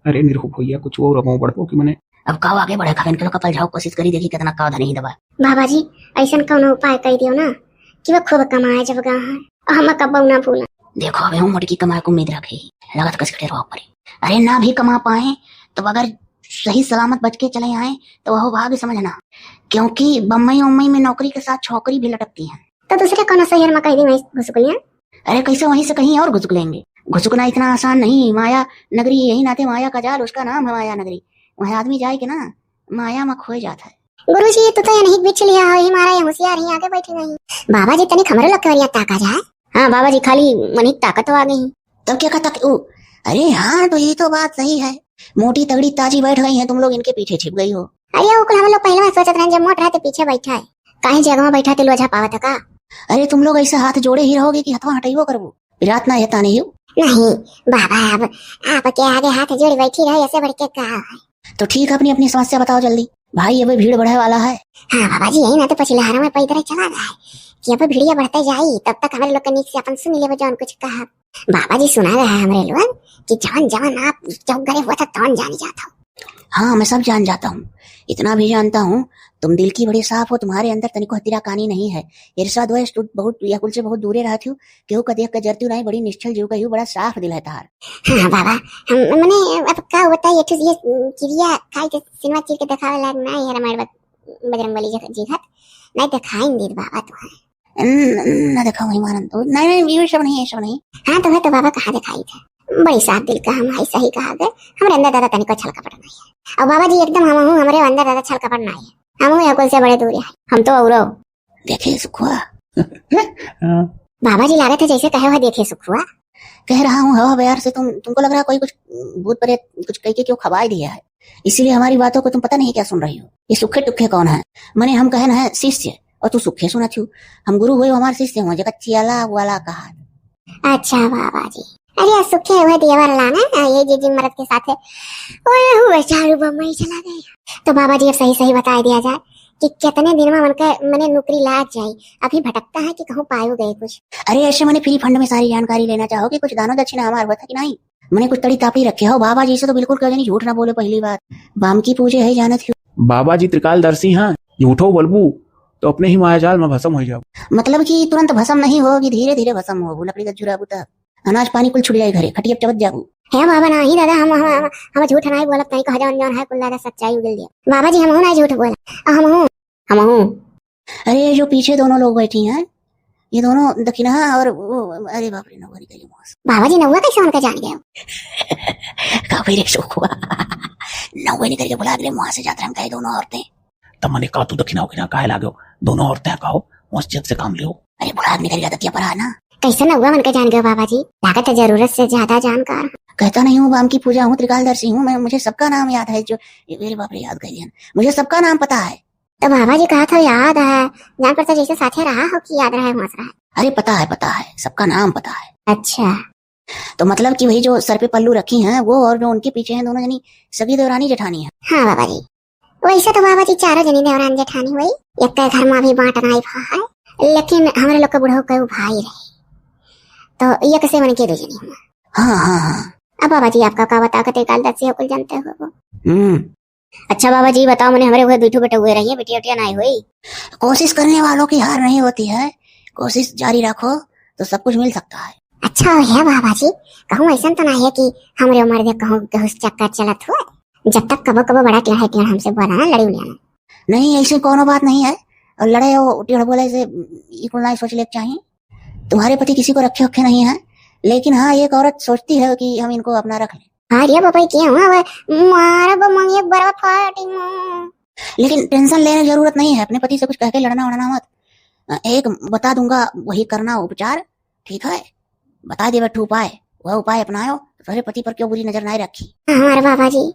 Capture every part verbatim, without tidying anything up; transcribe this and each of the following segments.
अरे निरहू भैया, कुछ और अब बढ़बो कि मने। अब का आगे बढ़े खाबे, इनके लोग का पलझाओ कोशिश करी, देखी कितना का धनी दबा। बाबा जी, ऐसन कौनो उपाय कई दियो ना कि वो खूब कमाए जब गा है और हम कब्बो ना भूला। देखो, अबे हम मोटकी कमाए को उम्मीद रखे ही, लगत कस खड़े रहो परे। अरे ना भी कमा पाए तो अगर सही सलामत बच के चले आए तो वह भाग्य समझना, क्योंकि बम्बई उम्बई में नौकरी के साथ छोकरी भी लटकती है। तो दूसरे कौनो शहर में कह दी वहीं घुसुक लिया। अरे कैसे वहीं से कहीं और घुसुक लेंगे? घुसुकना इतना आसान नहीं। माया नगरी यही नाते माया का जाल, उसका नाम है माया नगरी। वह आदमी जाए के ना माया में खोए जाता है। गुरुजी, तू तो यही बिछ लिया हो, ही मारा ये होशियार ही आगे बैठी नहीं। बाबा जी, तनिक हमरे लोग के ओरिया ताका जाए। हाँ बाबा जी, खाली मनिक ताकत तो आ गई। तब क्या कहता कि, ओ, अरे हाँ, तो ये तो बात सही है। मोटी तगड़ी ताजी बैठ गई है, तुम लोग इनके पीछे छिप गई हो। अरे वो कुल हम लोग पहले में सोचत रहन, जब मोट रहे तो पीछे बैठा है, काहे जगह बैठा ते लोझा पावत है का? अरे तुम लोग ऐसे हाथ जोड़े ही रहोगे कि हथवा हटइबो करबो? पिरात ना है ताने यू। नहीं बाबा, अब आपके आगे हाथ जोड़ी बैठी रहे, ऐसे बढ़ के का है? तो ठीक है, अपनी अपनी समस्या बताओ जल्दी, भाई अबे भीड़ बढ़े वाला है। हाँ बाबा जी, यही ना तो पछिलहरा में पैदल चला गया है कि अब भीड़िया बढ़ते जाई, तब तक हमारे लोग के नीक से अपन सुन लेबो जौन कुछ कहा। बाबा जी सुना गया है हमरे लोग कि जवन जवन आप चौक गरे हुआ था तौन जान जाता हूँ। हाँ, मैं सब जान जाता हूँ, इतना भी जानता हूँ, तुम दिल की बड़ी साफ हो, तुम्हारे अंदर तनिको हतिराकानी नहीं है, ईर्षा द्वेष, तू बहुत या कुल से बहुत दूरे रहती हो, केहू का देख के जरती हो नहीं, बड़ी निश्छल जीव का ही हो, बड़ा साफ दिल है तार। हाँ बाबा, हम मने अब का होता है, ये ठुस ये किरिया खाई के सिनेमा चीर के दिखावे लायक ना है हमारे बजरंग बली जी, जी घाट नहीं दिखाई नहीं देत बाबा तुम्हारे। न, न दिखाओ हिमानंद, नहीं, नहीं, ये सब नहीं, ये सब नहीं। हाँ तो है तो बाबा कहाँ दिखाई थे, बड़ी साफ दिल का हम है, सही कहा गए, हमारे अंदर दादा तनिको छल कपट नहीं है। और बाबा जी एकदम हम हूँ, हमारे अंदर दादा छल कपट नहीं है, हम हूँ या कुल से बड़े दूर है। हम तो औरो देखे सुखुआ। हाँ। बाबा जी लागत है जैसे कहे हुआ देखे सुखुआ। कह रहा हूँ हवा बयार से तुम, तुमको लग रहा कोई कुछ भूत प्रेत कुछ कह के क्यों खवाई दिया है, इसीलिए हमारी बातों को तुम पता नहीं क्या सुन रही हो। ये सुखे टुखे कौन है? मने हम कहन है शिष्य और तू सुखे सुनत हो। हम गुरु हुए, हमारे शिष्य हुए, जगत चियाला वाला कहा। अच्छा बाबा जी, अरे आज सुखे हुए देवर लाना, ये जे जिन मर्द के साथ है, ओए हुए चारू बम्बई चला गए। तो बाबा जी अब सही सही बताई दिया जाए कि कितने दिन में उनका मने नौकरी लाग जाए, अभी भटकता है कि कहूँ पायो गए कुछ। अरे ऐसे मने फ्री फंड में सारी जानकारी लेना चाहो कि कुछ दानो दक्षिणा हमार हुआ था कि नहीं? मने कुछ तड़ी तापड़ी रखे हो बाबा जी से तो बिल्कुल कहे नहीं, झूठ ना बोले पहली बात। बाम की पूजे है जानत हो। बाबा जी त्रिकालदर्शी हैं, झूठो बोलबू तो अपने ही मायाजाल में भस्म हो जाओ। मतलब कि तुरंत भस्म नहीं होगी, धीरे धीरे भस्म होबू, लकड़ी का जुराबू तब। अनाज पानी कुल छुट जाए घरे, खटिया पे चबत जाबू। हे बाबा नाही दादा, हम, हम, हम, हम झूठ नाही बोलत, नहीं कह जौन जौन है कुल दादा सच्चाई उगल दिया। बाबा जी हम हूँ नाही झूठ बोला, हम हूँ, हम हूँ। अरे जो पीछे दोनों लोग बैठी हैं, ये दोनों दखिनहा और वो, अरे बाप रे, नौवा निकल गया मुँह से। बाबा जी नौवा कैसे उनका जान गया? का भाई रे सुखुआ, नौवा निकल के बुला दे मुँह से, जात रहे हम कहे दोनों औरतें। तब मने का तू दखिना उखिना काहे लागो? दोनों औरतें कहो, मस्जिद से काम लियो। अरे बुढ़ा आदमी करेगा तो क्या परा है ना? कैसे नौवा मन के जान गयो बाबा जी? लागत है जरूरत से ज्यादा जानकार। कहता नहीं हूँ, बाम की पूजा हूँ, त्रिकालदर्शी हूँ मैं, मुझे सबका नाम याद है। जो, अरे बाप रे, याद कर लिया, मुझे सबका नाम पता है। तो बाबा जी कहा था याद है, जान पड़ता जैसे साथे रहा हो कि याद रहे, मस रहा है। अरे पता है, पता है, सबका नाम पता है। अच्छा। तो मतलब कि वही जो सर पे पल्लू रखी हैं वो और जो उनके पीछे हैं दोनों जनी, सगी देवरानी जेठानी है। हाँ बाबा जी, वैसे तो बाबा जी चारों जनी देवरानी जेठानी हुई, एक घर में भी बांटना ही भा है, लेकिन हमरे लोग के बुढ़ऊ के भाई रहे, तो एक से मन के दो जनी हुआ। हाँ, हाँ, हाँ। अब बाबा जी आपका का बता के त्रिकालदर्शी हो कुल जानते हो वो। हम्म। अच्छा बाबा जी बताओ, मने हमरे हुए दुई ठो बेटा हुए रहिए, बिटिया उटिया नहीं हुई। कोशिश करने वालों की हार नहीं होती है, कोशिश जारी रखो तो सब कुछ मिल सकता है। अच्छा है बाबा जी, कहूँ ऐसा तो नहीं है कि हमरे उम्र दे कहूँ केहू से चक्कर चलत हो, जब तक कबो कबो बड़ा टेढ़ा टेढ़ा हमसे बोला ना, लड़ी उलिया ना। नहीं, ऐसे कोनो बात नहीं है, और लड़े हो टेढ़ बोले से ई कुल नहीं सोच ले चाहिए। तुम्हारे पति किसी को रखे रखे नहीं है, लेकिन हाँ एक औरत सोचती है कि हम इनको अपना रख लें। अरे बाबा क्या हुआ, मारा बा मंगे बड़ा फाटी मुंह। लेकिन टेंशन लेने की जरूरत नहीं है, अपने पति से कुछ कह के लड़ना वड़ना मत। अ, एक बता दूंगा, वही करना उपचार, ठीक है? बता दे बैठू उपाय, वह उपाय अपनायो, तो तेरे पति पर क्यों बुरी नजर नहीं रखी। हमारे बाबा जी,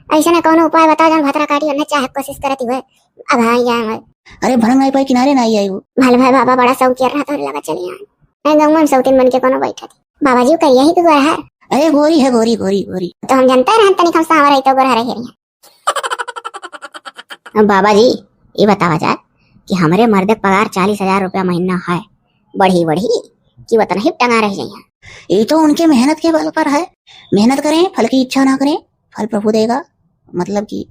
ऐसा ना कौनो उपाय बताओ, जौन भतरा काटी, उन्हें चाहे कोशिश करती हुए अब हाँ जाए। अरे भरंग आई पाई किनारे ना आई आई वो। भल भाई बाबा बड़ा शौक किया रहा, तो लगा चली आए। मैं गंगा में सौतीन बन के कोनो बैठा थी। बाबा जी, वो करिया ही तो गोरा है। अरे गोरी है, गोरी, गोरी, गोरी। तो हम जानते रहन तनिक हम सांवर है तो गोरा रहे रही। अब बाबा जी, ये बतावा जाए कि हमरे मर्द के पगार चालीस हजार रुपया महीना है, बढ़ी बढ़ी कि वतन ही टंगा रह जाइए। ये तो उनके मेहनत के बल पर है, मेहनत करें, फल की इच्छा ना करें, फल प्रभु देगा, मतलब कि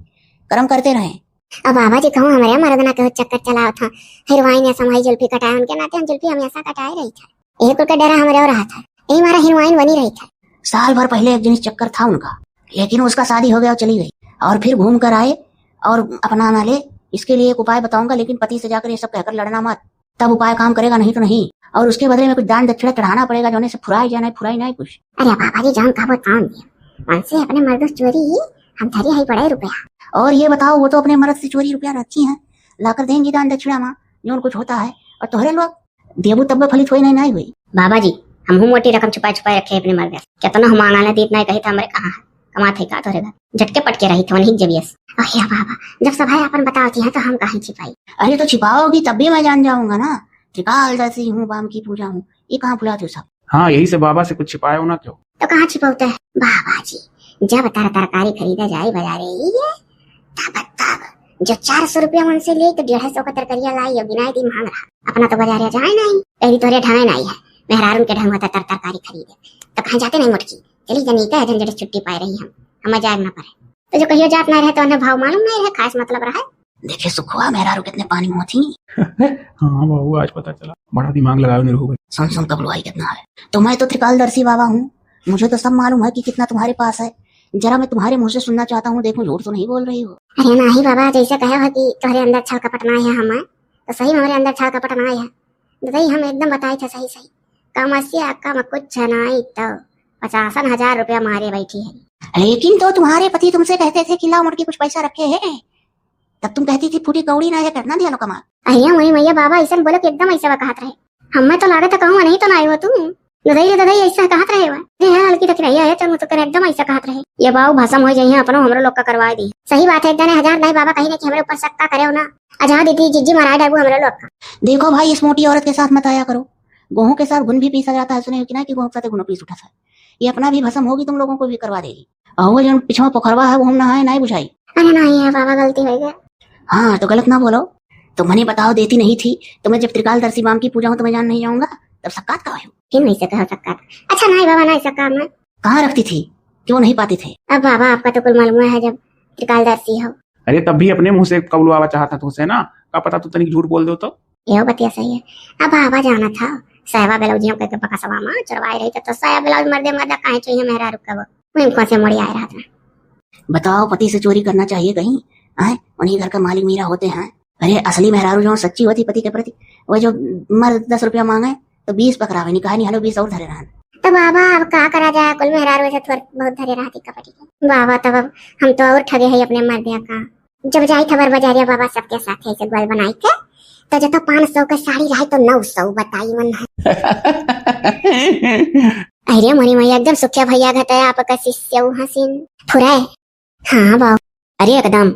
कर्म करते रहें। अब बाबा जी कहूँ हमरे मर्द ना केहू चक्कर चलावत ह, हीरोइन या समाई जुल्फी कटाए, उनके नाते हम जुल्फी हमेशा कटाए रही था। एक कुल का डेरा हमरे और रहा था, यही मारा हीरोइन बनी रही था। साल भर पहले एक जनी चक्कर था उनका, लेकिन उसका शादी हो गया और चली गई, और फिर घूम कर आए और अपना ना ले। इसके लिए एक उपाय बताऊंगा, लेकिन पति से जाकर ये सब कहकर लड़ना मत, तब उपाय काम करेगा, नहीं तो नहीं। और उसके बदले में कुछ दान दक्षिणा चढ़ाना पड़ेगा, जोने से फुराई जाए, नहीं फुराई नहीं कुछ। अरे बाबा जी, जान का बताऊं ये, उनसे अपने मर्द से चोरी हम धरी है बड़े रुपया। और ये बताओ, वो तो अपने मर्द से चोरी रुपया रखी हैं, लाकर देंगी दान दक्षिणा में, जो कुछ होता है। और तोहरे लोग देबू तब फलित होई नहीं, नहीं होई। बाबा जी, हमहू मोटी रकम छुपाए छुपाए रखे अपने मर्द से। कितना हम मांगा ना दीत नहीं कही था, हमरे कहाँ है, कमात है का तोहरे घर? झटके पटके रही थे वहीं जबियस। अरे बाबा, जब सब है अपन बतावती है तो हम काहे छिपाई? अरे तो छिपाओगी तब भी मैं जान जाऊंगा ना, त्रिकालदर्शी हूँ, बाम की पूजा हूँ, ये कहाँ भुलाते हो सब? हाँ, यही से बाबा से कुछ छिपायो ना क्यों? तो कहाँ छिपाते हैं बाबा जी, जब तर तरकारी खरीदा जाए बाजारे ये, तब तब जो चार सौ रुपया उनसे ले तो डेढ़ सौ का तरकारिया लाई और गिनाए दी मांग रहा। अपना तो बाजारे जाए नहीं, कहीं तोरे ढाए नहीं है, मेहरारून के ढंग होता तर तरकारी खरीदे। तो कहाँ जाते नहीं मोटकी, चली जनी का झंझट से छुट्टी पाए रही हम, हम जाए ना पड़े। तो जो कहियो जात ना रहे तो उन्हें भाव मालूम नहीं रहे, खास मतलब रहा। देखे सुखुआ, मेहरारू कितने पानी में थी। हाँ बाबू, आज पता चला, बड़ा दिमाग लगायो निरहू भाई। सुन सुन, कब लुआई कितना है। तो मैं तो त्रिकालदर्शी बाबा हूँ, मुझे तो सब मालूम है कि कितना तुम्हारे पास है। जरा मैं तुम्हारे मुंह से सुनना चाहता हूँ, देखूं झूठ तो नहीं बोल रही हो। अरे नहीं बाबा, जैसे कहे हो कि तुम्हारे अंदर छल कपट ना है हमारे, तो सही में हमारे अंदर छल कपट ना है। ददाई हम एकदम बताए थे सही सही, कम असिया कम कुछ नहीं तो पचासन हजार रुपया मारे बैठी है। लेकिन तो तुम्हारे पति तुमसे कहते थे कि लाओ मुड़की कुछ पैसा रखे है, तब तुम कहती थी फूटी कौड़ी ना है, करना दिया लो कमा। अहिया मोरी मैया बाबा, ऐसन बोलो कि एकदम ऐसा कहत रहे। हमें तो लागत है कहूँ नहीं तो ना आयो तू। ददाई रे ददाई, ऐसा कहत रहे हुआ। अरे हाँ, हल्की तक रही है, चल तो कर एकदम ऐसा कहत रहे। ये बाऊ भसम हो जाइए, अपनो हमरो लोग का करवा दी। सही बात है, एक जने हजार नहीं बाबा, कहीं नहीं कि हमरे ऊपर शक का करे हो ना। अच्छा दीदी, जिज्जी मारा डाबू हमरे लोग का। देखो भाई, इस मोटी औरत के साथ मत आया करो। गेहूं के साथ घुन भी पीसा जाता है, सुने हो कि ना कि गेहूं के साथ घुन पीस उठा था। ये अपना भी भसम होगी, तुम लोगों को भी करवा देगी। और वो जो पिछवा पोखरवा है, वो हम नहाए नहीं बुझाई। अरे नहीं है बाबा, गलती हो गया। हाँ, तो गलत ना बोलो। तो मने बताओ, देती नहीं थी तो मैं जब त्रिकालदर्शी बाम की पूजा हूँ तो मैं जान नहीं जाऊंगा, तब सक्कात का हो? फिर नहीं सका हो सक्कात। अच्छा नहीं बाबा, नहीं सका मैं। कहाँ रखती थी कि वो नहीं पाते थे? अब बाबा आपका तो कुल मालूम है जब त्रिकालदर्शी हो। अरे तब भी अपने मुंह से कबुलवावा चाहता तुमसे ना, का पता तू तनिक झूठ बोल दो तो। यो बतिया सही है। अब बाबा जाना था, सायवा ब्लाउजियों के बकसवा में चुरवाए रही तो, तो साया ब्लाउज मर्दे मर्दा काहे चाहिए मेहरारू का वो? वहीं खोसे मोड़ी आए रहा था। बताओ, पति से चोरी करना चाहिए कहीं? आए, उन्हीं घर का मालिक मीरा होते हैं। अरे असली मेहरारू जो सच्ची होती पति के प्रति, वो जो मर्द दस रुपया मांगे तो बीस पकड़ावे, नहीं कहा नहीं, हलो बीस और धरे रहन। तो बाबा अब का करा जाए, कुल मेहरारू ऐसे थोड़ बहुत धरे रहती कपटी के। बाबा तब अब हम तो और ठगे है अपने मर्दिया का। जब जाई था बर बाजारिया बाबा सबके साथ ऐसे गोल बनाई के, तो जब तो पाँच सौ के साड़ी रही तो नौ सौ बताई मन है। अरे मोरी मैया, एकदम सुखिया भैया घटे आपका शिष्य उ हसीन। फुराए। हाँ बाबू। अरे एकदम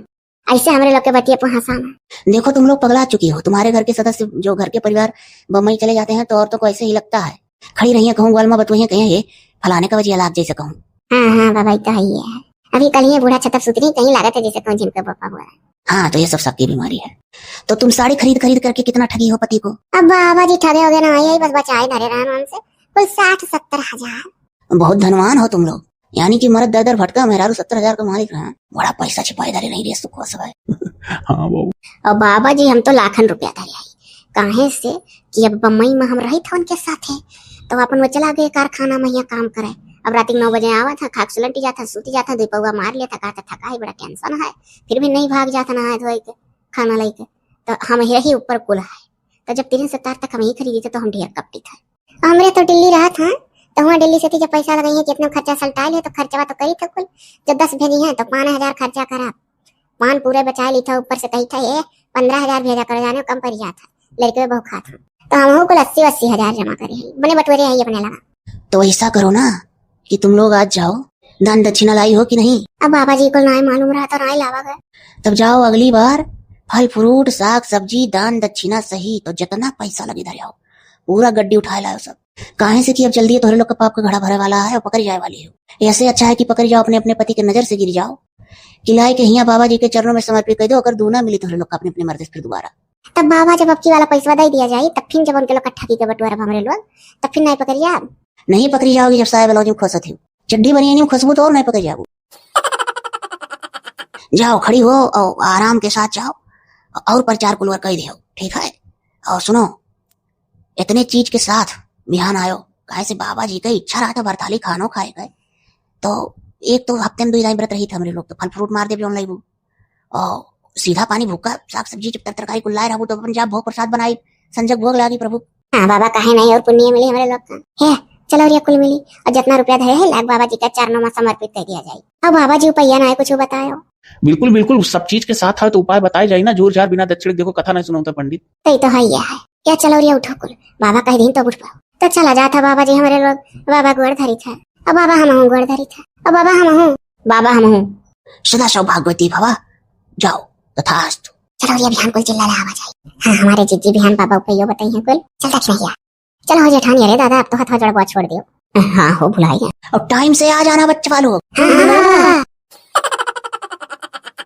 ऐसे हमरे लोग के बतिया पर हंसाना। देखो तुम लोग पगला चुकी हो, तुम्हारे घर के सदस्य जो घर के परिवार बम्बई चले जाते हैं तो औरतों को ऐसे ही लगता है। खड़ी रही है कहूँ गोल में बतुए कहें ये फलाने का वजह लाग जैसे कहूँ। हाँ हाँ बाबा, ये तो है ही है। अभी कल ही बूढ़ा छतर सुतरी कहीं लागत है जैसे कौन झिनका बपा हुआ है। हाँ, तो ये सब सबकी बीमारी है। तो तुम साड़ी खरीद खरीद करके कितना ठगी हो पति को? अब बाबा जी ठगे हो गए ना, यही बस बचाए धरे रहन हमसे, कुल साठ सत्तर हजार। बहुत धनवान हो तुम लोग, यानी कि मर्द दर दर भटका, मेहरारू सत्तर हजार का मालिक रहा। बड़ा पैसा छिपाए धरे नहीं रे सुखवा सब है। हाँ बाबू। और बाबा जी हम तो लाखन रुपया धरे आई, काहे से कि अब बम्बई में हम रही था उनके साथे, तो अपन वो चला गए कारखाना में यहाँ काम करे। अब रात के नौ बजे आवा था, खाक सुलंटी जाता, सूती जाता, दीपौआ मार लेता, कहता थका है, बड़ा टेंशन है, फिर भी नहीं भाग जाता नहाए धोए के, खाना लेके। तो हम यही ऊपर कुल है, तो जब तीन से तार तक हम ही खरीदी थे तो हम ढेर कपटी था। हमरे तो दिल्ली रहा था, तो वहाँ दिल्ली से थी जब पैसा लगाई है कि इतना खर्चा सलटाए ले तो खर्चवा तो करी था कुल, जब दस भेजी है तो पाँच हजार खर्चा करा, पान पूरे बचा ली था, ऊपर से कही था ये पन्द्रह हजार भेजा करो, जाने कम पड़ जाता, लड़के बहुत खा था। तो हम कुल अस्सी अस्सी हजार जमा करे हैं, बने बटोरे हैं ये अपने लगा। तो ऐसा करो ना कि तुम लोग आज जाओ, दान दक्षिणा लाई हो कि नहीं? अब बाबा जी को ना मालूम रहा तो ना ही लावा गए। तब जाओ अगली बार फल फ्रूट, साग सब्जी, दान दक्षिणा सहित तो जितना पैसा लगे धरे आओ, पूरा गड्डी उठाए लाओ सब। काहे से कि अब जल्दी तोहरे लोग का पाप का घड़ा भरे वाला है और पकड़ी जाए वाली हो। ऐसे अच्छा है कि पकड़ी जाओ, अपने अपने पति के नजर से गिर जाओ, कि लाए के हियाँ बाबा जी के चरणों में समर्पित कर दो, अगर दूना मिली तोहरे लोग का अपने अपने मर्द से फिर दोबारा। तब बाबा जब अबकी वाला पैसा दे दिया जाए, तब फिर जब उनके लोग का ठगी के बटुआरा हमरे लोग, तब फिर नहीं पकड़ी जाओ। नहीं पकड़ी जाओगी, जब साया ब्लाउज में खोसत हो, चड्डी बनियानी में खुशबू तो और नहीं पकड़ी जाओ। जाओ, खड़ी हो और आराम के साथ जाओ और प्रचार कुलवर कह दियो, ठीक है? और सुनो, इतने चीज के साथ बिहान आयो, काहे से बाबा जी का इच्छा रहा था भरथाली खानो खाए का। तो एक तो हफ्ते में दुई दाई व्रत रही था हमरे लोग, तो फल फ्रूट मार दे जौन लाइबू, और सीधा पानी भूखा, साग सब्जी जब तर-, तरकारी कुल लाए रहबू, तो अपन जा भोग प्रसाद बनाई, संजग भोग लागी प्रभु। हाँ बाबा, काहे नहीं, और पुण्य मिली हमरे लोग का। हे, चलो रे कुल मिली, और जितना रुपया धरे है, लाग बाबा जी का चरणों में समर्पित कर दिया जाए। अब बाबा जी उपैया ना है, कुछ बतायो। बिल्कुल, बिल्कुल, सब चीज के साथ है तो उपाय बताए जाए ना, जोर जार बिना दक्षिण के देखो कथा नहीं सुनाता पंडित। तो ये तो है, ये है। या चलो रे उठो कुल, बाबा कह दिन तो उठ पाओ। तो चला जाता बाबा जी हमरे लोग, बाबा गोड़ धरी था। अब बाबा हम हूँ गोड़ धरी था। अब बाबा हम हूँ, बाबा हम हूँ। सदा सौभाग्यवती भवा, जाओ, तथास्तु। चलो रे बिहान कुल चिल्ला ले आवा जाए। हाँ, हमारे जीजी बिहान बाबा उपैयो बताई हैं कुल। चल दक्षिणैया। चलो हो जेठानी, अरे दादा, अब तो हथवा जोड़ा छोड़ दियो। हाँ हो, भुलाई है। और टाइम से आ जाना बच्चा लोग। हाँ, हाँ, हाँ।